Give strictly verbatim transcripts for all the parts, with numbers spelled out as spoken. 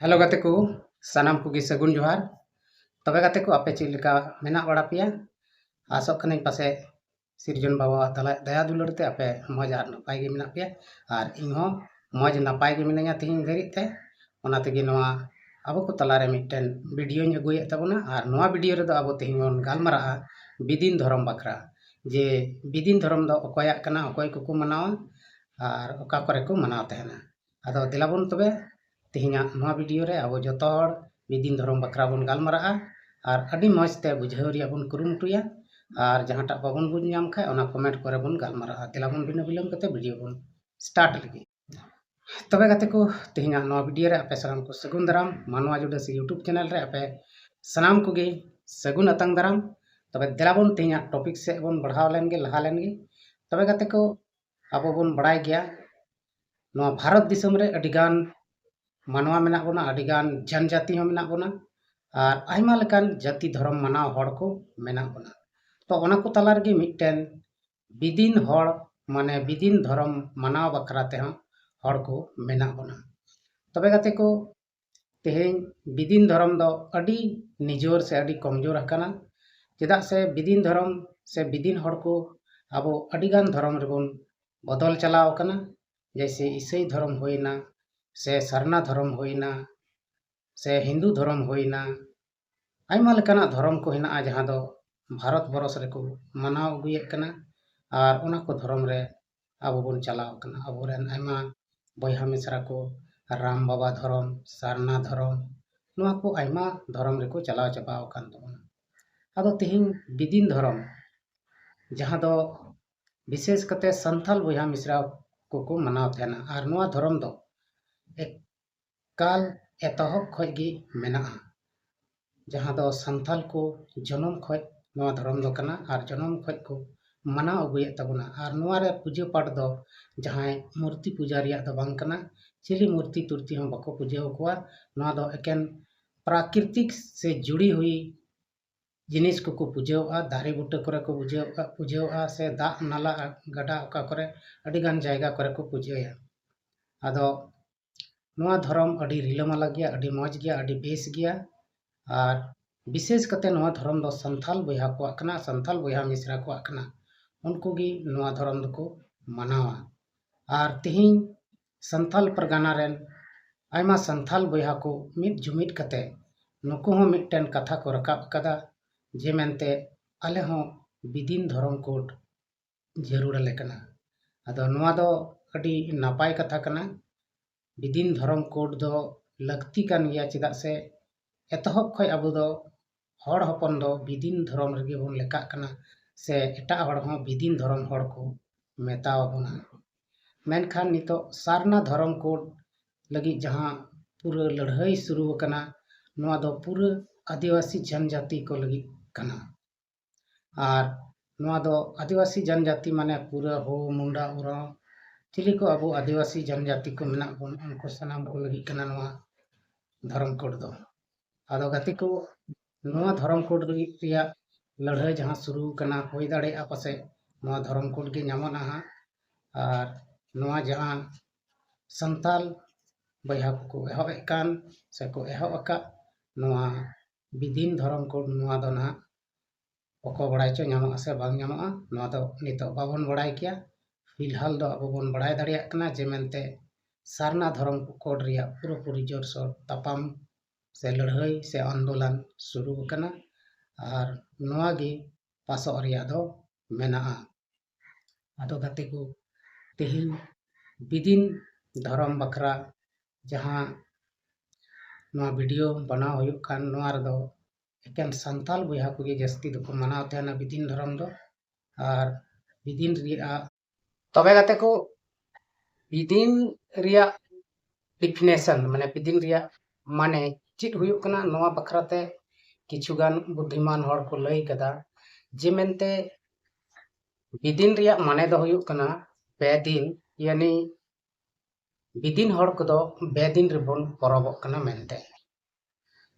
Hello ᱜᱟᱛᱮ ᱠᱚ, ᱥᱟᱱᱟᱢ ᱠᱚᱜᱮ ᱥᱟᱹᱜᱩᱱ ᱡᱚᱦᱟᱨ᱾ ᱛᱚᱵᱮ ᱜᱟᱛᱮ ᱠᱚ, ᱟᱯᱮ ᱪᱮᱫ ᱞᱮᱠᱟ ᱢᱮᱱᱟᱜ ᱵᱟᱲᱟ ᱯᱮᱭᱟ? ᱟᱥᱚᱜ ᱠᱟᱹᱱᱟᱹᱧ ᱯᱟᱥᱮ ᱥᱤᱨᱡᱚᱱ ᱵᱟᱵᱟᱣᱟᱜ ᱫᱟᱞᱟ-, ᱫᱟᱭᱟ ᱫᱩᱞᱟᱹᱲ ᱛᱮ ᱟᱯᱮ ᱢᱚᱡᱽ ᱟᱨ ᱱᱟᱯᱟᱭ ᱜᱮ ᱢᱮᱱᱟᱜ ᱯᱮᱭᱟ, ᱟᱨ ᱤᱧ ᱦᱚᱸ ᱢᱚᱡᱽ ᱱᱟᱯᱟᱭ ᱜᱮ ᱢᱤᱱᱟᱹᱧᱟ ᱛᱮᱦᱮᱧ ᱫᱷᱟᱹᱨᱤᱡ ᱛᱮ᱾ ᱚᱱᱟ ᱛᱮᱜᱮ ᱱᱚᱣᱟ ᱟᱵᱚ ᱠᱚ ᱛᱟᱞᱟᱨᱮ ᱢᱤᱫᱴᱮᱱ ᱵᱷᱤᱰᱤᱭᱳᱧ ᱟᱹᱜᱩᱭᱮᱫ ᱛᱟᱵᱚᱱᱟ, ᱟᱨ ᱱᱚᱣᱟ ᱵᱷᱤᱰᱤᱭᱳ ᱨᱮᱫᱚ ᱟᱵᱚ ᱛᱮᱦᱮᱧ ᱵᱚᱱ ᱜᱟᱞᱢᱟᱨᱟᱜᱼᱟ ᱵᱤᱫᱤᱱ ᱫᱷᱚᱨᱚᱢ ᱵᱟᱠᱷᱨᱟ, ᱡᱮ ᱵᱤᱫᱤᱱ ᱫᱷᱚᱨᱚᱢ ᱫᱚ ᱚᱠᱚᱭᱟᱜ ᱠᱟᱱᱟ, ᱚᱠᱚᱭ ᱠᱚᱠᱚ ᱢᱟᱱᱟᱣᱟ ᱟᱨ ᱚᱠᱟ ᱠᱚᱨᱮ ᱠᱚ ᱢᱟᱱᱟᱣ ᱛᱟᱦᱮᱱᱟ᱾ ᱟᱫᱚ ᱫᱮᱞᱟ ᱵᱚᱱ ᱛᱚᱵᱮ ᱛᱮᱦᱮᱧᱟᱜ ᱱᱚᱣᱟ ᱵᱷᱤᱰᱤᱭᱳ ᱨᱮ ᱟᱵᱚ ᱡᱚᱛᱚ ᱦᱚᱲ ᱵᱤᱫᱤᱱ ᱫᱷᱚᱨᱚᱢ ᱵᱟᱠᱷᱨᱟ ᱵᱚᱱ ᱜᱟᱞᱢᱟᱨᱟᱜᱼᱟ, ᱟᱨ ᱟᱹᱰᱤ ᱢᱚᱡᱽ ᱛᱮ ᱵᱩᱡᱷᱟᱹᱣ ᱨᱮᱭᱟᱜ ᱵᱚᱱ ᱠᱩᱨᱩᱢᱩᱴᱩᱭᱟ, ᱟᱨ ᱡᱟᱦᱟᱸᱴᱟᱜ ᱵᱟᱵᱚᱱ ᱵᱩᱡᱽ ᱧᱟᱢ ᱠᱷᱟᱡ ᱚᱱᱟ ᱠᱚᱢᱮᱱᱴ ᱠᱚᱨᱮ ᱵᱚᱱ ᱜᱟᱞᱢᱟᱨᱟᱜᱼᱟ᱾ ᱫᱮᱞᱟ ᱵᱚᱱ ᱵᱤᱱᱟᱹ ᱵᱤᱞᱚᱢ ᱠᱟᱛᱮ ᱵᱷᱤᱰᱤᱭᱳ ᱵᱚᱱ ᱥᱴᱟᱨᱴ ᱞᱮᱜᱮ᱾ ᱛᱚᱵᱮ ᱜᱟᱛᱮ ᱠᱚ, ᱛᱮᱦᱮᱧᱟᱜ ᱱᱚᱣᱟ ᱵᱷᱤᱰᱤᱭᱳ ᱨᱮ ᱟᱯᱮ ᱥᱟᱱᱟᱢ ᱠᱚ ᱥᱟᱹᱜᱩᱱ ᱫᱟᱨᱟᱢ᱾ ᱢᱟᱱᱣᱟ ᱡᱩᱰᱟᱹᱥᱤ YouTube ᱪᱮᱱᱮᱞ ᱨᱮ ᱟᱯᱮ ᱥᱟᱱᱟᱢ ᱠᱚᱜᱮ ᱥᱟᱹᱜᱩᱱ ᱟᱛᱟᱝ ᱫᱟᱨᱟᱢ᱾ ᱛᱚᱵᱮ ᱫᱮᱞᱟ ᱵᱚᱱ ᱛᱮᱦᱮᱧᱟᱜ ᱴᱚᱯᱤᱠ ᱥᱮᱫ ᱵᱚᱱ ᱵᱟᱲᱦᱟᱣ ᱞᱮᱱ ᱜᱮ, ᱞᱟᱦᱟ ᱞᱮᱱ ᱜᱮ᱾ ᱛᱚᱵᱮ ᱜᱟᱛᱮ ᱠᱚ, ᱟᱵᱚ ᱵᱚᱱ ᱵᱟᱲᱟᱭ ᱜᱮᱭᱟ, ᱱᱚᱣᱟ ᱵᱷᱟᱨᱚᱛ ᱫᱤᱥᱚᱢ ᱨᱮ ᱟᱹᱰᱤᱜᱟᱱ ᱢᱟᱱᱣᱟ ᱢᱮᱱᱟᱜ ᱵᱚᱱᱟ, ᱟᱹᱰᱤᱜᱟᱱ ᱡᱟᱹᱛᱤ ᱦᱚᱸ ᱢᱮᱱᱟᱜ ᱵᱚᱱᱟ, ᱟᱨ ᱟᱭᱢᱟ ᱞᱮᱠᱟᱱ ᱡᱟᱹᱛᱤ ᱫᱷᱚᱨᱚᱢ ᱢᱟᱱᱟᱣ ᱦᱚᱲ ᱠᱚ ᱢᱮᱱᱟᱜ ᱵᱚᱱᱟ᱾ ᱛᱚ ᱚᱱᱟ ᱠᱚ ᱛᱟᱞᱟ ᱨᱮᱜᱮ ᱢᱤᱫᱴᱮᱱ ᱵᱤᱫᱤᱱ ᱦᱚᱲ, ᱢᱟᱱᱮ ᱵᱤᱫᱤᱱ ᱫᱷᱚᱨᱚᱢ ᱢᱟᱱᱟᱣ ᱵᱟᱠᱷᱨᱟ ᱛᱮᱦᱚᱸ ᱦᱚᱲ ᱠᱚ ᱢᱮᱱᱟᱜ ᱵᱚᱱᱟ᱾ ᱛᱚᱵᱮ ᱜᱟᱛᱮ ᱠᱚ, ᱛᱮᱦᱮᱧ ᱵᱤᱫᱤᱱ ᱫᱷᱚᱨᱚᱢ ᱫᱚ ᱟᱹᱰᱤ ᱱᱤᱡᱚᱨ ᱥᱮ ᱟᱹᱰᱤ ᱠᱚᱢᱡᱳᱨ ᱟᱠᱟᱱᱟ, ᱪᱮᱫᱟᱜ ᱥᱮ ᱵᱤᱫᱤᱱ ᱫᱷᱚᱨᱚᱢ ᱥᱮ ᱵᱤᱫᱤᱱ ᱦᱚᱲ ᱠᱚ ᱟᱵᱚ ᱟᱹᱰᱤᱜᱟᱱ ᱫᱷᱚᱨᱚᱢ ᱨᱮᱵᱚᱱ ᱵᱚᱫᱚᱞ ᱪᱟᱞᱟᱣ ᱟᱠᱟᱱᱟ᱾ ᱡᱮᱭᱥᱮ ᱤᱥᱟᱹᱭ ᱫᱷᱚᱨᱚᱢ ᱦᱩᱭᱱᱟ, ᱥᱮ ᱥᱟᱨᱱᱟ ᱫᱷᱚᱨᱚᱢ ᱦᱩᱭᱱᱟ, ᱥᱮ ᱦᱤᱱᱫᱩ ᱫᱷᱚᱨᱚᱢ ᱦᱩᱭᱱᱟ, ᱟᱭᱢᱟ ᱞᱮᱠᱟᱱᱟᱜ ᱫᱷᱚᱨᱚᱢ ᱠᱚ ᱦᱮᱱᱟᱜᱼᱟ ᱡᱟᱦᱟᱸ ᱫᱚ ᱵᱷᱟᱨᱚᱛ ᱵᱚᱨᱚᱥ ᱨᱮᱠᱚ ᱢᱟᱱᱟᱣ ᱟᱹᱜᱩᱭᱮᱫ ᱠᱟᱱᱟ, ᱟᱨ ᱚᱱᱟ ᱠᱚ ᱫᱷᱚᱨᱚᱢ ᱨᱮ ᱟᱵᱚ ᱵᱚᱱ ᱪᱟᱞᱟᱣ ᱠᱟᱱᱟ᱾ ᱟᱵᱚᱨᱮᱱ ᱟᱭᱢᱟ ᱵᱚᱭᱦᱟ ᱢᱤᱥᱨᱟ ᱠᱚ ᱨᱟᱢ ᱵᱟᱵᱟ ᱫᱷᱚᱨᱚᱢ, ᱥᱟᱨᱱᱟ ᱫᱷᱚᱨᱚᱢ, ᱱᱚᱣᱟ ᱠᱚ ᱟᱭᱢᱟ ᱫᱷᱚᱨᱚᱢ ᱨᱮᱠᱚ ᱪᱟᱞᱟᱣ ᱪᱟᱵᱟ ᱟᱠᱟᱱ ᱛᱟᱵᱚᱱᱟ᱾ ᱟᱫᱚ ᱛᱮᱦᱮᱧ ᱵᱤᱫᱤᱱ ᱫᱷᱚᱨᱚᱢ, ᱡᱟᱦᱟᱸ ᱫᱚ ᱵᱤᱥᱮᱥ ᱠᱟᱛᱮ ᱥᱟᱱᱛᱟᱞ ᱵᱚᱭᱦᱟ ᱢᱤᱥᱨᱟ ᱠᱚᱠᱚ ᱢᱟᱱᱟᱣ ᱛᱟᱦᱮᱱᱟ, ᱟᱨ ᱱᱚᱣᱟ ᱫᱷᱚᱨᱚᱢ ᱫᱚ ᱮᱠᱟᱞ ᱮᱛᱚᱦᱚᱵ ᱠᱷᱚᱡ ᱜᱮ ᱢᱮᱱᱟᱜᱼᱟ, ᱡᱟᱦᱟᱸ ᱫᱚ ᱥᱟᱱᱛᱟᱞ ᱠᱚ ᱡᱚᱱᱚᱢ ᱠᱷᱚᱡ ᱱᱚᱣᱟ ᱫᱷᱚᱨᱚᱢ ᱫᱚ ᱠᱟᱱᱟ, ᱟᱨ ᱡᱚᱱᱚᱢ ᱠᱷᱚᱡ ᱠᱚ ᱢᱟᱱᱟᱣ ᱟᱹᱜᱩᱭᱮᱫ ᱛᱟᱵᱚᱱᱟ᱾ ᱟᱨ ᱱᱚᱣᱟ ᱨᱮ ᱯᱩᱡᱟᱹ ᱯᱟᱴ ᱫᱚ ᱡᱟᱦᱟᱸᱭ ᱢᱩᱨᱛᱤ ᱯᱩᱡᱟ ᱨᱮᱭᱟᱜ ᱫᱚ ᱵᱟᱝ ᱠᱟᱱᱟ, ᱪᱤᱞᱤ ᱢᱩᱨᱛᱤ ᱛᱩᱨᱛᱤ ᱦᱚᱸ ᱵᱟᱠᱚ ᱯᱩᱡᱟᱹ ᱟᱠᱚᱣᱟ᱾ ᱱᱚᱣᱟ ᱫᱚ ᱮᱠᱮᱱ ᱯᱨᱟᱠᱨᱤᱛᱤᱠ ᱥᱮ ᱡᱩᱲᱤ ᱦᱩᱭ ᱡᱤᱱᱤᱥ ᱠᱚᱠᱚ ᱯᱩᱡᱟᱹᱣᱟᱜᱼᱟ, ᱫᱟᱨᱮ ᱵᱩᱴᱟᱹ ᱠᱚᱨᱮ ᱠᱚ ᱯᱩᱡᱟᱹᱣᱟᱜᱼᱟ, ᱯᱩᱡᱟᱹᱣᱟᱜᱼᱟ, ᱥᱮ ᱫᱟᱜ ᱱᱟᱞᱟ, ᱜᱟᱰᱟ, ᱚᱠᱟ ᱠᱚᱨᱮ ᱟᱹᱰᱤᱜᱟᱱ ᱡᱟᱭᱜᱟ ᱠᱚᱨᱮ ᱠᱚ ᱯᱩᱡᱟᱹᱭᱟ᱾ ᱟᱫᱚ ᱱᱚᱣᱟ ᱫᱷᱚᱨᱚᱢ ᱟᱹᱰᱤ ᱨᱤᱞᱟᱹᱢᱟᱞᱟ ᱜᱮᱭᱟ, ᱟᱹᱰᱤ ᱢᱚᱡᱽ ᱜᱮᱭᱟ, ᱟᱹᱰᱤ ᱵᱮᱥ ᱜᱮᱭᱟ᱾ ᱟᱨ ᱵᱤᱥᱮᱥ ᱠᱟᱛᱮ ᱱᱚᱣᱟ ᱫᱷᱚᱨᱚᱢ ᱫᱚ ᱥᱟᱱᱛᱟᱞ ᱵᱚᱭᱦᱟ ᱠᱚᱣᱟᱜ ᱠᱟᱱᱟ, ᱥᱟᱱᱛᱟᱞ ᱵᱚᱭᱦᱟ ᱢᱤᱥᱨᱟ ᱠᱚᱣᱟᱜ ᱠᱟᱱᱟ᱾ ᱩᱱᱠᱩ ᱜᱮ ᱱᱚᱣᱟ ᱫᱷᱚᱨᱚᱢ ᱫᱚᱠᱚ ᱢᱟᱱᱟᱣᱟ᱾ ᱟᱨ ᱛᱮᱦᱮᱧ ᱥᱟᱱᱛᱟᱞ ᱯᱟᱨᱜᱟᱱᱟ ᱨᱮᱱ ᱟᱭᱢᱟ ᱥᱟᱱᱛᱟᱞ ᱵᱚᱭᱦᱟ ᱠᱚ ᱢᱤᱫ ᱡᱩᱢᱤᱫ ᱠᱟᱛᱮ ᱱᱩᱠᱩ ᱦᱚᱸ ᱢᱤᱫᱴᱮᱱ ᱠᱟᱛᱷᱟ ᱠᱚ ᱨᱟᱠᱟᱵ ᱟᱠᱟᱫᱟ, ᱡᱮ ᱢᱮᱱᱛᱮ ᱟᱞᱮ ᱦᱚᱸ ᱵᱤᱫᱤᱱ ᱫᱷᱚᱨᱚᱢ ᱠᱳᱰ ᱡᱟᱹᱨᱩᱲ ᱟᱞᱮ ᱠᱟᱱᱟ᱾ ᱟᱫᱚ ᱱᱚᱣᱟ ᱫᱚ ᱟᱹᱰᱤ ᱱᱟᱯᱟᱭ ᱠᱟᱛᱷᱟ ᱠᱟᱱᱟ᱾ ᱵᱤᱫᱤᱱ ᱫᱷᱚᱨᱚᱢ ᱠᱳᱰ ᱫᱚ ᱞᱟᱹᱠᱛᱤ ᱠᱟᱱ ᱜᱮᱭᱟ, ᱪᱮᱫᱟᱜ ᱥᱮ ᱮᱛᱚᱦᱚᱵ ᱠᱷᱚᱱ ᱟᱵᱚ ᱫᱚ ᱦᱚᱲ ᱦᱚᱯᱚᱱ ᱫᱚ ᱵᱤᱫᱤᱱ ᱫᱷᱚᱨᱚᱢ ᱨᱮᱜᱮ ᱵᱚᱱ ᱞᱮᱠᱷᱟᱜ ᱠᱟᱱᱟ, ᱥᱮ ᱮᱴᱟᱜ ᱦᱚᱲ ᱦᱚᱸ ᱵᱤᱫᱤᱱ ᱫᱷᱚᱨᱚᱢ ᱦᱚᱲ ᱠᱚ ᱢᱮᱛᱟᱣ ᱟᱵᱚᱱᱟ᱾ ᱢᱮᱱᱠᱷᱟᱱ ᱱᱤᱛᱚᱜ ᱥᱟᱨᱱᱟ ᱫᱷᱚᱨᱚᱢ ᱠᱳᱰ ᱞᱟᱹᱜᱤᱫ ᱡᱟᱦᱟᱸ ᱯᱩᱨᱟᱹ ᱞᱟᱹᱲᱦᱟᱹᱭ ᱥᱩᱨᱩ ᱟᱠᱟᱱᱟ, ᱱᱚᱣᱟ ᱫᱚ ᱯᱩᱨᱟᱹ ᱟᱹᱫᱤᱵᱟᱹᱥᱤ ᱡᱚᱱᱡᱟᱹᱛᱤ ᱠᱚ ᱞᱟᱹᱜᱤᱫ ᱠᱟᱱᱟ᱾ ᱟᱨ ᱱᱚᱣᱟ ᱫᱚ ᱟᱹᱫᱤᱵᱟᱹᱥᱤ ᱡᱚᱱᱡᱟᱹᱛᱤ ᱢᱟᱱᱮ ᱯᱩᱨᱟᱹ ᱦᱳ, ᱢᱩᱱᱰᱟ, ᱳᱨᱟᱸᱣ, ᱪᱤᱞᱤ ᱠᱚ ᱟᱵᱚ ᱟᱹᱫᱤᱵᱟᱹᱥᱤ ᱡᱚᱱᱡᱟᱹᱛᱤ ᱠᱚ ᱢᱮᱱᱟᱜ ᱵᱚᱱ, ᱩᱱᱠᱩ ᱥᱟᱱᱟᱢ ᱠᱚ ᱞᱟᱹᱜᱤᱫ ᱠᱟᱱᱟ ᱱᱚᱣᱟ ᱫᱷᱚᱨᱚᱢ ᱠᱳᱰ ᱫᱚ᱾ ᱟᱫᱚ ᱜᱟᱛᱮ ᱠᱚ, ᱱᱚᱣᱟ ᱫᱷᱚᱨᱚᱢ ᱠᱳᱰ ᱞᱟᱹᱜᱤᱫ ᱨᱮᱭᱟᱜ ᱞᱟᱹᱲᱦᱟᱹᱭ ᱡᱟᱦᱟᱸ ᱥᱩᱨᱩ ᱠᱟᱱᱟ, ᱦᱩᱭ ᱫᱟᱲᱮᱭᱟᱜᱼᱟ ᱯᱟᱥᱮᱡ ᱱᱚᱣᱟ ᱫᱷᱚᱨᱚᱢ ᱠᱳᱰ ᱜᱮ ᱧᱟᱢᱚᱜᱼᱟ ᱦᱟᱸᱜ᱾ ᱟᱨ ᱱᱚᱣᱟ ᱡᱟᱦᱟᱸ ᱥᱟᱱᱛᱟᱞ ᱵᱚᱭᱦᱟ ᱠᱚᱠᱚ ᱮᱦᱚᱵ ᱮᱫ ᱠᱟᱱ ᱥᱮᱠᱚ ᱮᱦᱚᱵ ᱟᱠᱟᱫ ᱱᱚᱣᱟ ᱵᱤᱫᱤᱱ ᱫᱷᱚᱨᱚᱢ ᱠᱳᱰ, ᱱᱚᱣᱟ ᱫᱚ ᱱᱟᱦᱟᱜ ᱚᱠᱚ ᱵᱟᱲᱟᱭ ᱪᱚ ᱧᱟᱢᱚᱜᱼᱟ ᱥᱮ ᱵᱟᱝ ᱧᱟᱢᱚᱜᱼᱟ, ᱱᱚᱣᱟ ᱫᱚ ᱱᱤᱛᱚᱜ ᱵᱟᱵᱚᱱ ᱵᱟᱲᱟᱭ ᱠᱮᱭᱟ᱾ ᱯᱷᱤᱞᱦᱟᱞ ᱫᱚ ᱟᱵᱚ ᱵᱚᱱ ᱵᱟᱲᱟᱭ ᱫᱟᱲᱮᱭᱟᱜ ᱠᱟᱱᱟ ᱡᱮ ᱢᱮᱱᱛᱮ ᱥᱟᱨᱱᱟ ᱫᱷᱚᱨᱚᱢ ᱠᱳᱰ ᱨᱮᱭᱟᱜ ᱯᱩᱨᱟᱹᱯᱩᱨᱤ ᱡᱳᱨᱥᱳᱨ ᱛᱟᱯᱟᱢ ᱥᱮ ᱞᱟᱹᱲᱦᱟᱹᱭ ᱥᱮ ᱟᱱᱫᱳᱞᱚᱱ ᱥᱩᱨᱩ ᱟᱠᱟᱱᱟ᱾ ᱟᱨ ᱱᱚᱣᱟ ᱜᱮ ᱯᱟᱥᱚᱜ ᱨᱮᱭᱟᱜ ᱫᱚ ᱢᱮᱱᱟᱜᱼᱟ᱾ ᱟᱫᱚ ᱜᱟᱛᱮ ᱠᱚ, ᱛᱮᱦᱮᱧ ᱵᱤᱫᱤᱱ ᱫᱷᱚᱨᱚᱢ ᱵᱟᱠᱷᱨᱟ ᱡᱟᱦᱟᱸ ᱱᱚᱣᱟ ᱵᱷᱤᱰᱤᱭᱳ ᱵᱮᱱᱟᱣ ᱦᱩᱭᱩᱜ ᱠᱟᱱ, ᱱᱚᱣᱟ ᱨᱮᱫᱚ ᱮᱠᱮᱱ ᱥᱟᱱᱛᱟᱞ ᱵᱚᱭᱦᱟ ᱠᱚᱜᱮ ᱡᱟᱹᱥᱛᱤ ᱫᱚᱠᱚ ᱢᱟᱱᱟᱣ ᱛᱟᱦᱮᱱᱟ ᱵᱤᱫᱤᱱ ᱫᱷᱚᱨᱚᱢ ᱫᱚ᱾ ᱟᱨ ᱵᱤᱫᱤᱱ ᱨᱮᱭᱟᱜ, ᱛᱚᱵᱮ ᱜᱟᱛᱮ ᱠᱚ, ᱵᱤᱫᱤᱱ ᱨᱮᱭᱟᱜ ᱰᱤᱯᱷᱤᱱᱮᱥᱚᱱ, ᱢᱟᱱᱮ ᱵᱤᱫᱤᱱ ᱨᱮᱭᱟᱜ ᱢᱟᱱᱮ ᱪᱮᱫ ᱦᱩᱭᱩᱜ ᱠᱟᱱᱟ, ᱱᱚᱣᱟ ᱵᱟᱠᱷᱨᱟ ᱛᱮ ᱠᱤᱪᱷᱩ ᱜᱟᱱ ᱵᱩᱫᱽᱫᱷᱤᱢᱟᱱ ᱦᱚᱲ ᱠᱚ ᱞᱟᱹᱭ ᱠᱟᱫᱟ ᱡᱮ ᱢᱮᱱᱛᱮ ᱵᱤᱫᱤᱱ ᱨᱮᱭᱟᱜ ᱢᱟᱱᱮ ᱫᱚ ᱦᱩᱭᱩᱜ ᱠᱟᱱᱟ ᱯᱮ ᱫᱤᱱ, ᱭᱟᱱᱤ ᱵᱤᱫᱤᱱ ᱦᱚᱲ ᱠᱚᱫᱚ ᱯᱮ ᱫᱤᱱ ᱨᱮᱵᱚᱱ ᱯᱚᱨᱚᱵᱚᱜ ᱠᱟᱱᱟ ᱢᱮᱱᱛᱮ᱾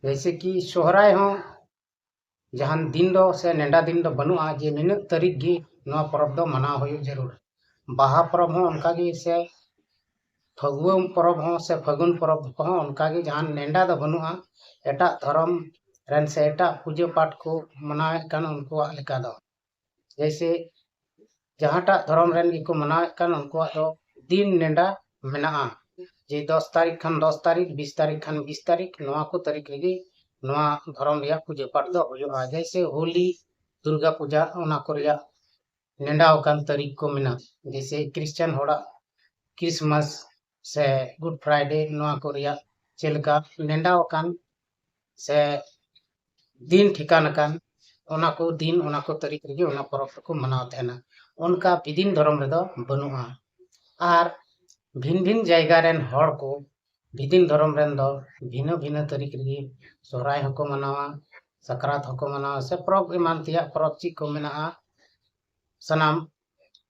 ᱡᱮᱭᱥᱮ ᱠᱤ ᱥᱚᱦᱨᱟᱭ ᱦᱚᱸ ᱡᱟᱦᱟᱱ ᱫᱤᱱ ᱫᱚ ᱥᱮ ᱱᱮᱰᱟ ᱫᱤᱱ ᱫᱚ ᱵᱟᱹᱱᱩᱜᱼᱟ ᱡᱮ ᱱᱤᱱᱟᱹᱜ ᱛᱟᱹᱨᱤᱠᱷ ᱜᱮ ᱱᱚᱣᱟ ᱯᱚᱨᱚᱵᱽ ᱫᱚ ᱢᱟᱱᱟᱣ ᱦᱩᱭᱩᱜ ᱡᱟᱹᱨᱩᱲ᱾ ᱵᱟᱦᱟ ᱯᱚᱨᱚᱵᱽ ᱦᱚᱸ ᱚᱱᱠᱟ ᱜᱮ, ᱥᱮ ᱯᱷᱟᱹᱜᱩᱣᱟᱹ ᱯᱚᱨᱚᱵᱽ ᱦᱚᱸ ᱥᱮ ᱯᱷᱟᱹᱜᱩᱱ ᱯᱚᱨᱚᱵᱽ ᱠᱚᱦᱚᱸ ᱚᱱᱠᱟᱜᱮ ᱡᱟᱦᱟᱱ ᱱᱮᱰᱟ ᱫᱚ ᱵᱟᱹᱱᱩᱜᱼᱟ᱾ ᱮᱴᱟᱜ ᱫᱷᱚᱨᱚᱢ ᱨᱮᱱ ᱥᱮ ᱮᱴᱟᱜ ᱯᱩᱡᱟᱹ ᱯᱟᱴ ᱠᱚ ᱢᱟᱱᱟᱣᱮᱫ ᱠᱟᱱ ᱩᱱᱠᱩᱣᱟᱜ ᱞᱮᱠᱟ ᱫᱚ᱾ ᱡᱮᱭᱥᱮ ᱡᱟᱦᱟᱸᱴᱟᱜ ᱫᱷᱚᱨᱚᱢ ᱨᱮᱱ ᱜᱮᱠᱚ ᱢᱟᱱᱟᱣᱮᱫ ᱠᱟᱱ, ᱩᱱᱠᱩᱣᱟᱜ ᱫᱚ ᱫᱤᱱ ᱱᱮᱰᱟ ᱢᱮᱱᱟᱜᱼᱟ᱾ ᱡᱮ ᱫᱚᱥ ᱛᱟᱹᱨᱤᱠᱷ ᱠᱷᱟᱱ ᱫᱚᱥ ᱛᱟᱹᱨᱤᱠᱷ, ᱵᱤᱥ ᱛᱟᱹᱨᱤᱠᱷ ᱠᱷᱟᱱ ᱵᱤᱥ ᱛᱟᱹᱨᱤᱠᱷ, ᱱᱚᱣᱟ ᱠᱚ ᱛᱟᱹᱨᱤᱠᱷ ᱨᱮᱜᱮ ᱱᱚᱣᱟ ᱫᱷᱚᱨᱚᱢ ᱨᱮᱭᱟᱜ ᱯᱩᱡᱟᱹ ᱯᱟᱴ ᱫᱚ ᱦᱩᱭᱩᱜᱼᱟ᱾ ᱡᱮᱭᱥᱮ ᱦᱳᱞᱤ, ᱫᱩᱨᱜᱟ ᱯᱩᱡᱟ, ᱚᱱᱟ ᱠᱚ ᱨᱮᱭᱟᱜ ᱱᱮᱰᱟ ᱟᱠᱟᱱ ᱛᱟᱹᱨᱤᱠᱷ ᱠᱚ ᱢᱮᱱᱟᱜᱼᱟ᱾ ᱡᱮᱭᱥᱮ ᱠᱷᱨᱤᱥᱪᱟᱱ ᱦᱚᱲᱟᱜ ᱠᱨᱤᱥᱢᱟᱥ ᱥᱮ ᱜᱩᱰ ᱯᱷᱨᱟᱭᱰᱮ, ᱱᱚᱣᱟ ᱠᱚ ᱨᱮᱭᱟᱜ ᱪᱮᱫ ᱞᱮᱠᱟ ᱱᱮᱰᱟ ᱟᱠᱟᱱ ᱥᱮ ᱫᱤᱱ ᱴᱷᱤᱠᱟᱱ ᱟᱠᱟᱱ, ᱚᱱᱟ ᱠᱚ ᱫᱤᱱ, ᱚᱱᱟ ᱠᱚ ᱛᱟᱹᱨᱤᱠᱷ ᱨᱮᱜᱮ ᱚᱱᱟ ᱯᱚᱨᱚᱵᱽ ᱫᱚᱠᱚ ᱢᱟᱱᱟᱣ ᱛᱟᱦᱮᱱᱟ᱾ ᱚᱱᱠᱟ ᱵᱤᱫᱤᱱ ᱫᱷᱚᱨᱚᱢ ᱨᱮᱫᱚ ᱵᱟᱹᱱᱩᱜᱼᱟ᱾ ᱟᱨ ᱵᱷᱤᱱ ᱵᱷᱤᱱ ᱡᱟᱭᱜᱟ ᱨᱮᱱ ᱦᱚᱲ ᱠᱚ ᱵᱤᱫᱤᱱ ᱫᱷᱚᱨᱚᱢ ᱨᱮᱱ ᱫᱚ ᱵᱷᱤᱱᱟᱹ ᱵᱷᱤᱱᱟᱹ ᱛᱟᱹᱨᱤᱠᱷ ᱨᱮᱜᱮ ᱥᱚᱦᱨᱟᱭ ᱦᱚᱸᱠᱚ ᱢᱟᱱᱟᱣᱟ, ᱥᱟᱠᱨᱟᱛ ᱦᱚᱸᱠᱚ ᱢᱟᱱᱟᱣᱟ, ᱥᱮ ᱯᱚᱨᱚᱵᱽ ᱮᱢᱟᱱ ᱛᱮᱭᱟᱜ ᱯᱚᱨᱚᱵᱽ ᱪᱮᱫ ᱠᱚ ᱢᱮᱱᱟᱜᱼᱟ, ᱥᱟᱱᱟᱢ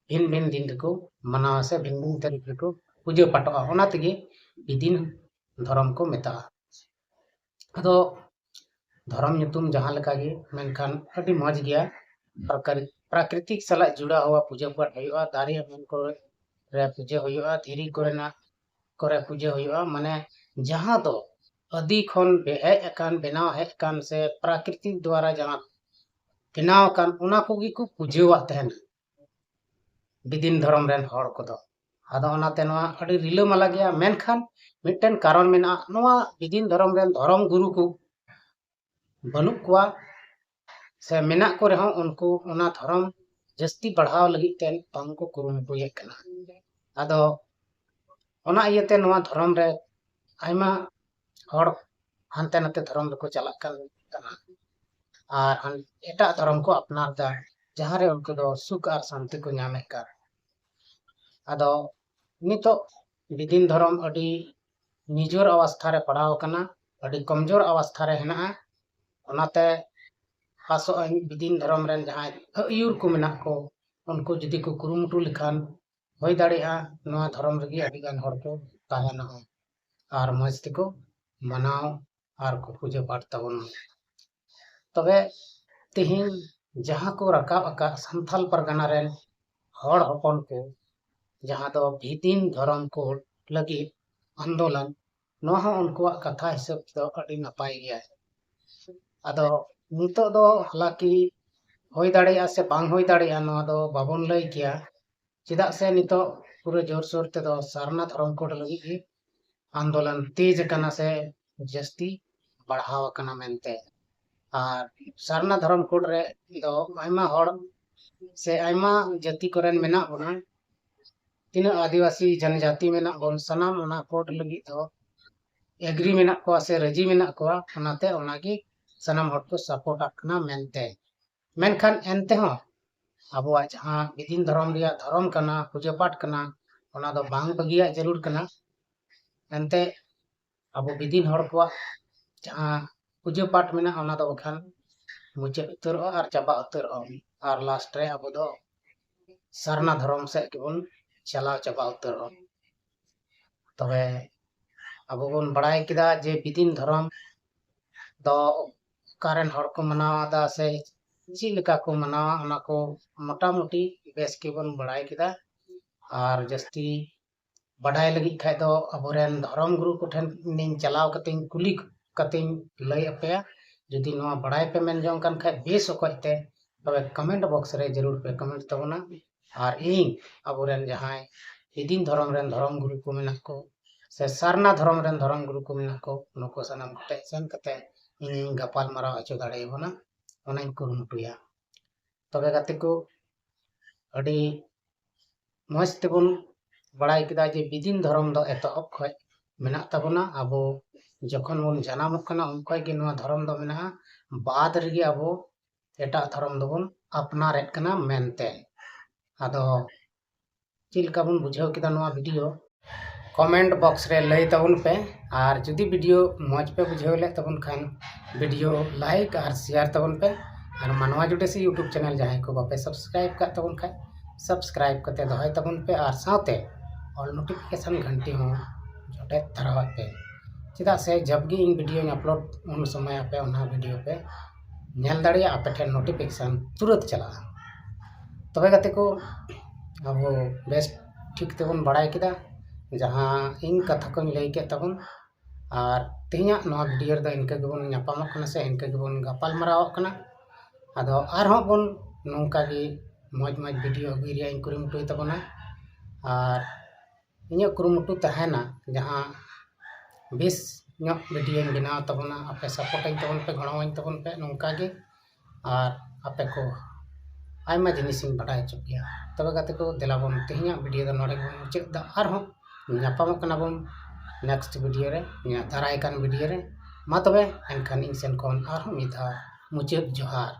ᱵᱷᱤᱱ ᱵᱷᱤᱱ ᱫᱤᱱ ᱨᱮᱠᱚ ᱢᱟᱱᱟᱣᱟ ᱥᱮ ᱵᱷᱤᱱ ᱵᱷᱤᱱ ᱛᱟᱹᱨᱤᱠᱷ ᱨᱮᱠᱚ ᱯᱩᱡᱟᱹ ᱯᱟᱴᱚᱜᱼᱟ᱾ ᱚᱱᱟ ᱛᱮᱜᱮ ᱵᱤᱫᱤᱱ ᱫᱷᱚᱨᱚᱢ ᱠᱚ ᱢᱮᱛᱟᱜᱼᱟ᱾ ᱟᱫᱚ ᱫᱷᱚᱨᱚᱢ ᱧᱩᱛᱩᱢ ᱡᱟᱦᱟᱸ ᱞᱮᱠᱟ ᱜᱮ, ᱢᱮᱱᱠᱷᱟᱱ ᱟᱹᱰᱤ ᱢᱚᱡᱽ ᱜᱮᱭᱟ᱾ ᱯᱨᱟᱠᱨᱤ-, ᱯᱨᱟᱠᱨᱤᱛᱤᱠ ᱥᱟᱞᱟᱜ ᱡᱩᱲᱟᱣ ᱦᱩᱭᱩᱜᱼᱟ, ᱯᱩᱡᱟᱹ ᱯᱟᱴ ᱦᱩᱭᱩᱜᱼᱟ, ᱫᱟᱨᱮ ᱮᱢᱟᱱ ᱠᱚᱨᱮ ᱯᱩᱡᱟᱹ ᱦᱩᱭᱩᱜᱼᱟ, ᱫᱷᱤᱨᱤ ᱠᱚᱨᱮᱱᱟᱜ ᱠᱚᱨᱮ ᱯᱩᱡᱟᱹ ᱦᱩᱭᱩᱜᱼᱟ, ᱢᱟᱱᱮ ᱡᱟᱦᱟᱸ ᱫᱚ ᱟᱹᱫᱤ ᱠᱷᱚᱱ ᱵᱮ-, ᱦᱮᱡ ᱟᱠᱟᱱ, ᱵᱮᱱᱟᱣ ᱦᱮᱡ ᱟᱠᱟᱱ ᱥᱮ ᱯᱨᱟᱠᱨᱤᱛᱤᱠ ᱫᱣᱟᱨᱟ ᱡᱟᱦᱟᱸ ᱵᱮᱱᱟᱣ ᱟᱠᱟᱱ, ᱚᱱᱟ ᱠᱚᱜᱮ ᱠᱚ ᱯᱩᱡᱟᱹᱣᱟᱜ ᱛᱟᱦᱮᱱᱟ ᱵᱤᱫᱤᱱ ᱫᱷᱚᱨᱚᱢ ᱨᱮᱱ ᱦᱚᱲ ᱠᱚᱫᱚ᱾ ᱟᱫᱚ ᱚᱱᱟᱛᱮ ᱱᱚᱣᱟ ᱟᱹᱰᱤ ᱨᱤᱞᱟᱹᱢᱟᱞᱟ ᱜᱮᱭᱟ, ᱢᱮᱱᱠᱷᱟᱱ ᱢᱤᱫᱴᱮᱱ ᱠᱟᱨᱚᱱ ᱢᱮᱱᱟᱜᱼᱟ᱾ ᱱᱚᱣᱟ ᱵᱤᱫᱤᱱ ᱫᱷᱚᱨᱚᱢ ᱨᱮᱱ ᱫᱷᱚᱨᱚᱢ ᱜᱩᱨᱩ ᱠᱚ ᱵᱟᱹᱱᱩᱜ ᱠᱚᱣᱟ, ᱥᱮ ᱢᱮᱱᱟᱜ ᱠᱚ ᱨᱮᱦᱚᱸ ᱩᱱᱠᱩ ᱚᱱᱟ ᱫᱷᱚᱨᱚᱢ ᱡᱟᱹᱥᱛᱤ ᱵᱟᱲᱦᱟᱣ ᱞᱟᱹᱜᱤᱫ ᱛᱮ ᱵᱟᱝ ᱠᱚ ᱠᱩᱨᱩᱢᱩᱴᱩᱭᱮᱫ ᱠᱟᱱᱟ᱾ ᱟᱫᱚ ᱚᱱᱟ ᱤᱭᱟᱹᱛᱮ ᱱᱚᱣᱟ ᱫᱷᱚᱨᱚᱢ ᱨᱮ ᱟᱭᱢᱟ ᱦᱚᱲ ᱦᱟᱱᱛᱮ ᱱᱟᱛᱮ ᱫᱷᱚᱨᱚᱢ ᱨᱮᱠᱚ ᱪᱟᱞᱟᱜ ᱠᱟᱱ ᱠᱟᱱᱟ ᱟᱨ ᱦᱟᱱ-, ᱮᱴᱟᱜ ᱫᱷᱚᱨᱚᱢ ᱠᱚ ᱟᱯᱱᱟᱨ ᱮᱫᱟ, ᱡᱟᱦᱟᱸ ᱨᱮ ᱩᱱᱠᱩ ᱫᱚ ᱥᱩᱠ ᱟᱨ ᱥᱟᱱᱛᱤ ᱠᱚ ᱧᱟᱢᱮᱫ ᱠᱟᱱ᱾ ᱟᱫᱚ ᱱᱤᱛᱚᱜ ᱵᱤᱫᱤᱱ ᱫᱷᱚᱨᱚᱢ ᱟᱹᱰᱤ ᱱᱤᱡᱚᱨ ᱚᱵᱚᱥᱛᱷᱟ ᱨᱮ ᱯᱟᱲᱟᱣ ᱟᱠᱟᱱᱟ, ᱟᱹᱰᱤ ᱠᱚᱢᱡᱳᱨ ᱚᱵᱚᱥᱛᱷᱟ ᱨᱮ ᱦᱮᱱᱟᱜᱼᱟ᱾ ᱚᱱᱟᱛᱮ ᱟᱥᱚᱜ ᱟᱹᱧ ᱵᱤᱫᱤᱱ ᱫᱷᱚᱨᱚᱢ ᱨᱮᱱ ᱡᱟᱦᱟᱸᱭ ᱟᱹᱭᱩᱨ ᱠᱚ ᱢᱮᱱᱟᱜ ᱠᱚ, ᱩᱱᱠᱩ ᱡᱩᱫᱤ ᱠᱚ ᱠᱩᱨᱩᱢᱩᱴᱩ ᱞᱮᱠᱷᱟᱱ, ᱦᱩᱭ ᱫᱟᱲᱮᱭᱟᱜᱼᱟ ᱱᱚᱣᱟ ᱫᱷᱚᱨᱚᱢ ᱨᱮᱜᱮ ᱟᱹᱰᱤ ᱜᱟᱱ ᱦᱚᱲ ᱠᱚ ᱛᱟᱦᱮᱱᱟ ᱟᱨ ᱢᱚᱡᱽ ᱛᱮᱠᱚ ᱢᱟᱱᱟᱣ ᱟᱨ ᱠᱚ ᱯᱩᱡᱟᱹ ᱯᱟᱴ ᱛᱟᱵᱚᱱᱟ᱾ ᱛᱚᱵᱮ ᱛᱮᱦᱮᱧ ᱡᱟᱦᱟᱸ ᱠᱚ ᱨᱟᱠᱟᱵ ᱟᱠᱟᱫ ᱥᱟᱱᱛᱟᱞ ᱯᱟᱨᱜᱟᱱᱟ ᱨᱮᱱ ᱦᱚᱲ ᱦᱚᱯᱚᱱ ᱠᱚ, ᱡᱟᱦᱟᱸ ᱫᱚ ᱵᱤᱫᱤᱱ ᱫᱷᱚᱨᱚᱢ ᱠᱳᱰ ᱞᱟᱹᱜᱤᱫ ᱟᱱᱫᱳᱞᱚᱱ, ᱱᱚᱣᱟ ᱦᱚᱸ ᱩᱱᱠᱩᱣᱟᱜ ᱠᱟᱛᱷᱟ ᱦᱤᱥᱟᱹᱵ ᱛᱮᱫᱚ ᱟᱹᱰᱤ ᱱᱟᱯᱟᱭ ᱜᱮᱭᱟ᱾ ᱟᱫᱚ ᱱᱤᱛᱚᱜ ᱫᱚ ᱦᱟᱞᱟᱠᱤ ᱦᱩᱭ ᱫᱟᱲᱮᱭᱟᱜᱼᱟ ᱥᱮ ᱵᱟᱝ ᱦᱩᱭ ᱫᱟᱲᱮᱭᱟᱜᱼᱟ, ᱱᱚᱣᱟ ᱫᱚ ᱵᱟᱵᱚᱱ ᱞᱟᱹᱭ ᱠᱮᱭᱟ᱾ ᱪᱮᱫᱟᱜ ᱥᱮ ᱱᱤᱛᱚᱜ ᱯᱩᱨᱟᱹ ᱡᱳᱨᱥᱳᱨ ᱛᱮᱫᱚ ᱥᱟᱨᱱᱟ ᱫᱷᱚᱨᱚᱢ ᱠᱳᱰ ᱞᱟᱹᱜᱤᱫ ᱜᱮ ᱟᱱᱫᱳᱞᱚᱱ ᱛᱮᱡᱽ ᱟᱠᱟᱱᱟ ᱥᱮ ᱡᱟᱹᱥᱛᱤ ᱵᱟᱲᱦᱟᱣ ᱟᱠᱟᱱᱟ ᱢᱮᱱᱛᱮ᱾ ᱟᱨ ᱥᱟᱨᱱᱟ ᱫᱷᱚᱨᱚᱢ ᱠᱳᱰ ᱨᱮ ᱫᱚ ᱟᱭᱢᱟ ᱦᱚᱲ ᱥᱮ ᱟᱭᱢᱟ ᱡᱟᱹᱛᱤ ᱠᱚᱨᱮᱱ ᱢᱮᱱᱟᱜ ᱵᱚᱱᱟ, ᱛᱤᱱᱟᱹᱜ ᱟᱹᱫᱤᱵᱟᱹᱥᱤ ᱡᱚᱱᱡᱟᱹᱛᱤ ᱢᱮᱱᱟᱜ ᱵᱚᱱ, ᱥᱟᱱᱟᱢ ᱚᱱᱟ ᱠᱳᱰ ᱞᱟᱹᱜᱤᱫ ᱫᱚ ᱮᱜᱽᱨᱤ ᱢᱮᱱᱟᱜ ᱠᱚᱣᱟ ᱥᱮ ᱨᱟᱹᱡᱤ ᱢᱮᱱᱟᱜ ᱠᱚᱣᱟ᱾ ᱚᱱᱟᱛᱮ ᱚᱱᱟᱜᱮ ᱥᱟᱱᱟᱢ ᱦᱚᱲ ᱠᱚ ᱥᱟᱯᱳᱨᱴ ᱟᱜ ᱠᱟᱱᱟ ᱢᱮᱱᱛᱮ᱾ ᱢᱮᱱᱠᱷᱟᱱ ᱮᱱᱛᱮᱦᱚᱸ ᱟᱵᱚᱣᱟᱜ ᱡᱟᱦᱟᱸ ᱵᱤᱫᱤᱱ ᱫᱷᱚᱨᱚᱢ ᱨᱮᱭᱟᱜ ᱫᱷᱚᱨᱚᱢ ᱠᱟᱱᱟ, ᱯᱩᱡᱟᱹ ᱯᱟᱴ ᱠᱟᱱᱟ, ᱚᱱᱟ ᱫᱚ ᱵᱟᱝ ᱵᱟᱹᱜᱤᱭᱟᱜ ᱡᱟᱹᱨᱩᱲ ᱠᱟᱱᱟ᱾ ᱮᱱᱛᱮ ᱟᱵᱚ ᱵᱤᱫᱤᱱ ᱦᱚᱲ ᱠᱚᱣᱟᱜ ᱡᱟᱦᱟᱸ ᱯᱩᱡᱟᱹ ᱯᱟᱴ ᱢᱮᱱᱟᱜᱼᱟ, ᱚᱱᱟ ᱫᱚ ᱵᱟᱠᱷᱟᱱ ᱢᱩᱪᱟᱹᱫ ᱩᱛᱟᱹᱨᱚᱜᱼᱟ ᱟᱨ ᱪᱟᱵᱟ ᱩᱛᱟᱹᱨᱚᱜᱼᱟ᱾ ᱟᱨ ᱞᱟᱥᱴ ᱨᱮ ᱟᱵᱚ ᱫᱚ ᱥᱟᱨᱱᱟ ᱫᱷᱚᱨᱚᱢ ᱥᱮᱫ ᱜᱮᱵᱚᱱ ᱪᱟᱞᱟᱣ ᱪᱟᱵᱟ ᱩᱛᱟᱹᱨᱚᱜᱼᱟ᱾ ᱛᱚᱵᱮ ᱟᱵᱚ ᱵᱚᱱ ᱵᱟᱲᱟᱭ ᱠᱮᱫᱟ ᱡᱮ ᱵᱤᱫᱤᱱ ᱫᱷᱚᱨᱚᱢ ᱫᱚ ᱚᱠᱟᱨᱮᱱ ᱦᱚᱲ ᱠᱚ ᱢᱟᱱᱟᱣ ᱮᱫᱟ ᱥᱮ ᱪᱮᱫ ᱞᱮᱠᱟ ᱠᱚ ᱢᱟᱱᱟᱣᱟ, ᱚᱱᱟ ᱠᱚ ᱢᱚᱴᱟᱢᱩᱴᱤ ᱵᱮᱥ ᱜᱮᱵᱚᱱ ᱵᱟᱲᱟᱭ ᱠᱮᱫᱟ᱾ ᱟᱨ ᱡᱟᱹᱥᱛᱤ ᱵᱟᱰᱟᱭ ᱞᱟᱹᱜᱤᱫ ᱠᱷᱟᱡ ᱫᱚ ᱟᱵᱚᱨᱮᱱ ᱫᱷᱚᱨᱚᱢ ᱜᱩᱨᱩ ᱠᱚᱴᱷᱮᱱ ᱤᱧ ᱪᱟᱞᱟᱣ ᱠᱟᱛᱮᱧ ᱠᱩᱞᱤ ᱠᱟᱛᱮᱧ ᱞᱟᱹᱭ ᱟᱯᱮᱭᱟ᱾ ᱡᱩᱫᱤ ᱱᱚᱣᱟ ᱵᱟᱲᱟᱭ ᱯᱮ ᱢᱮᱱ ᱡᱚᱝ ᱠᱟᱱ ᱠᱷᱟᱡ ᱵᱮᱥ ᱚᱠᱚᱡ ᱛᱮ, ᱛᱚᱵᱮ ᱠᱚᱢᱮᱱᱴ ᱵᱚᱠᱥ ᱨᱮ ᱡᱟᱹᱨᱩᱲ ᱯᱮ ᱠᱚᱢᱮᱱᱴ ᱛᱟᱵᱚᱱᱟ᱾ ᱟᱨ ᱤᱧ ᱟᱵᱚᱨᱮᱱ ᱡᱟᱦᱟᱸᱭ ᱵᱤᱫᱤᱱ ᱫᱷᱚᱨᱚᱢ ᱨᱮᱱ ᱫᱷᱚᱨᱚᱢ ᱜᱩᱨᱩ ᱠᱚ ᱢᱮᱱᱟᱜ ᱠᱚ ᱥᱮ ᱥᱟᱨᱱᱟ ᱫᱷᱚᱨᱚᱢ ᱨᱮᱱ ᱫᱷᱚᱨᱚᱢ ᱜᱩᱨᱩ ᱠᱚ ᱢᱮᱱᱟᱜ ᱠᱚ, ᱱᱩᱠᱩ ᱥᱟᱱᱟᱢ ᱠᱚᱴᱷᱮᱡ ᱥᱮᱱ ᱠᱟᱛᱮ ᱤᱧᱤᱧ ᱜᱟᱯᱟᱞ ᱢᱟᱨᱟᱣ ᱦᱚᱪᱚ ᱫᱟᱲᱮᱭᱟᱵᱚᱱᱟ, ᱚᱱᱟᱧ ᱠᱩᱨᱩᱢᱩᱴᱩᱭᱟ᱾ ᱛᱚᱵᱮ ᱜᱟᱛᱮ ᱠᱚ, ᱟᱹᱰᱤ ᱢᱚᱡᱽ ᱛᱮᱵᱚᱱ ᱵᱟᱲᱟᱭ ᱠᱮᱫᱟ ᱡᱮ ᱵᱤᱫᱤᱱ ᱫᱷᱚᱨᱚᱢ ᱫᱚ ᱮᱛᱚᱦᱚᱵ ᱠᱷᱚᱡ ᱢᱮᱱᱟᱜ ᱛᱟᱵᱚᱱᱟ᱾ ᱟᱵᱚ ᱡᱚᱠᱷᱚᱱ ᱵᱚᱱ ᱡᱟᱱᱟᱢᱚᱜ ᱠᱟᱱᱟ, ᱩᱱ ᱠᱷᱚᱡ ᱜᱮ ᱱᱚᱣᱟ ᱫᱷᱚᱨᱚᱢ ᱫᱚ ᱢᱮᱱᱟᱜᱼᱟ᱾ ᱵᱟᱫ ᱨᱮᱜᱮ ᱟᱵᱚ ᱮᱴᱟᱜ ᱫᱷᱚᱨᱚᱢ ᱫᱚᱵᱚᱱ ᱟᱯᱱᱟᱨᱮᱫ ᱠᱟᱱᱟ ᱢᱮᱱᱛᱮ᱾ ᱟᱫᱚ ᱪᱮᱫ ᱞᱮᱠᱟ ᱵᱚᱱ ᱵᱩᱡᱷᱟᱹᱣ ᱠᱮᱫᱟ ᱱᱚᱣᱟ ᱵᱷᱤᱰᱤᱭᱳ, ᱠᱚᱢᱮᱱᱴ ᱵᱚᱠᱥ ᱨᱮ ᱞᱟᱹᱭ ᱛᱟᱵᱚᱱ ᱯᱮ᱾ ᱟᱨ ᱡᱩᱫᱤ ᱵᱷᱤᱰᱤᱭᱳ ᱢᱚᱡᱽ ᱯᱮ ᱵᱩᱡᱷᱟᱹᱣ ᱞᱮᱫ ᱛᱟᱵᱚᱱ ᱠᱷᱟᱱ, ᱵᱷᱤᱰᱤᱭᱳ ᱞᱟᱭᱤᱠ ᱟᱨ ᱥᱮᱭᱟᱨ ᱛᱟᱵᱚᱱ ᱯᱮ᱾ ᱟᱨ ᱢᱟᱱᱣᱟ ᱡᱩᱰᱤᱥᱤ YouTube ᱪᱮᱱᱮᱞ ᱡᱟᱦᱟᱸᱭ ᱠᱚ ᱵᱟᱯᱮ ᱥᱟᱵᱥᱠᱨᱟᱭᱤᱵ ᱠᱟᱜ ᱛᱟᱵᱚᱱ ᱠᱷᱟᱡ, ᱥᱟᱵᱥᱠᱨᱟᱭᱤᱵ ᱠᱟᱛᱮ ᱫᱚᱦᱚᱭ ᱛᱟᱵᱚᱱ ᱯᱮ ᱟᱨ ᱥᱟᱶᱛᱮ ᱚᱞ ᱱᱳᱴᱤᱯᱷᱤᱠᱮᱥᱚᱱ ᱜᱷᱟᱱᱴᱤ ᱦᱚᱸ ᱡᱚᱴᱮᱫ ᱫᱷᱟᱨᱟᱣᱟᱜ ᱯᱮ, ᱪᱮᱫᱟᱜ ᱥᱮ ᱡᱟᱵ ᱜᱮ ᱤᱧ ᱵᱷᱤᱰᱤᱭᱳᱧ ᱟᱯᱞᱳᱰ, ᱩᱱ ᱥᱚᱢᱚᱭ ᱟᱯᱮ ᱚᱱᱟ ᱵᱷᱤᱰᱤᱭᱳ ᱯᱮ ᱧᱮᱞ ᱫᱟᱲᱮᱭᱟᱜᱼᱟ, ᱟᱯᱮ ᱴᱷᱮᱱ ᱱᱳᱴᱤᱯᱷᱤᱠᱮᱥᱚᱱ ᱛᱩᱨᱟᱹᱛ ᱪᱟᱞᱟᱜᱼᱟ᱾ ᱛᱚᱵᱮ ᱜᱟᱛᱮ ᱠᱚ, ᱟᱵᱚ ᱵᱮᱥ ᱴᱷᱤᱠ ᱛᱮᱵᱚᱱ ᱵᱟᱲᱟᱭ ᱠᱮᱫᱟ ᱡᱟᱦᱟᱸ ᱤᱧ ᱠᱟᱛᱷᱟ ᱠᱚᱧ ᱞᱟᱹᱭ ᱠᱮᱫ ᱛᱟᱵᱚᱱ᱾ ᱟᱨ ᱛᱮᱦᱮᱧᱟᱜ ᱱᱚᱣᱟ ᱵᱷᱤᱰᱤᱭᱳ ᱨᱮᱫᱚ ᱤᱱᱠᱟᱹ ᱜᱮᱵᱚᱱ ᱧᱟᱯᱟᱢᱚᱜ ᱠᱟᱱᱟ ᱥᱮ ᱤᱱᱠᱟᱹ ᱜᱮᱵᱚᱱ ᱜᱟᱯᱟᱞ ᱢᱟᱨᱟᱣᱚᱜ ᱠᱟᱱᱟ᱾ ᱟᱫᱚ ᱟᱨᱦᱚᱸ ᱵᱚᱱ ᱱᱚᱝᱠᱟ ᱜᱮ ᱢᱚᱡᱽ ᱢᱚᱡᱽ ᱵᱷᱤᱰᱤᱭᱳ ᱟᱹᱜᱩᱭ ᱨᱮᱭᱟᱜ ᱤᱧ ᱠᱩᱨᱩᱢᱩᱴᱩᱭ ᱛᱟᱵᱚᱱᱟ᱾ ᱟᱨ ᱤᱧᱟᱹᱜ ᱠᱩᱨᱩᱢᱩᱴᱩ ᱛᱟᱦᱮᱱᱟ ᱡᱟᱦᱟᱸ ᱵᱮᱥ ᱧᱚᱜ ᱵᱷᱤᱰᱤᱭᱳᱧ ᱵᱮᱱᱟᱣ ᱛᱟᱵᱚᱱᱟ, ᱟᱯᱮ ᱥᱟᱯᱳᱨᱴᱟᱹᱧ ᱛᱟᱵᱚᱱ ᱯᱮ, ᱜᱚᱲᱚᱣᱟᱹᱧ ᱛᱟᱵᱚᱱ ᱯᱮ ᱱᱚᱝᱠᱟ ᱜᱮ᱾ ᱟᱨ ᱟᱯᱮ ᱠᱚ ᱟᱭᱢᱟ ᱡᱤᱱᱤᱥᱤᱧ ᱵᱟᱰᱟᱭ ᱦᱚᱪᱚ ᱯᱮᱭᱟ᱾ ᱛᱚᱵᱮ ᱜᱟᱛᱮ ᱠᱚ, ᱫᱮᱞᱟ ᱵᱚᱱ ᱛᱮᱦᱮᱧᱟᱜ ᱵᱷᱤᱰᱤᱭᱳ ᱫᱚ ᱱᱚᱰᱮ ᱜᱮᱵᱚᱱ ᱢᱩᱪᱟᱹᱫ ᱮᱫᱟ᱾ ᱟᱨᱦᱚᱸ ᱧᱟᱯᱟᱢᱚᱜ ᱠᱟᱱᱟ ᱵᱚᱱ ᱱᱮᱠᱥᱴ ᱵᱷᱤᱰᱤᱭᱳ ᱨᱮ, ᱱᱤᱭᱟᱹ ᱫᱟᱨᱟᱭ ᱠᱟᱱ ᱵᱷᱤᱰᱤᱭᱳ ᱨᱮ᱾ ᱢᱟ ᱛᱚᱵᱮ ᱮᱱᱠᱷᱟᱱ ᱤᱧ ᱥᱮᱱ ᱠᱷᱚᱱ ᱟᱨᱦᱚᱸ ᱢᱤᱫ ᱫᱷᱟᱣ ᱢᱩᱪᱟᱹᱫ ᱡᱚᱦᱟᱨ᱾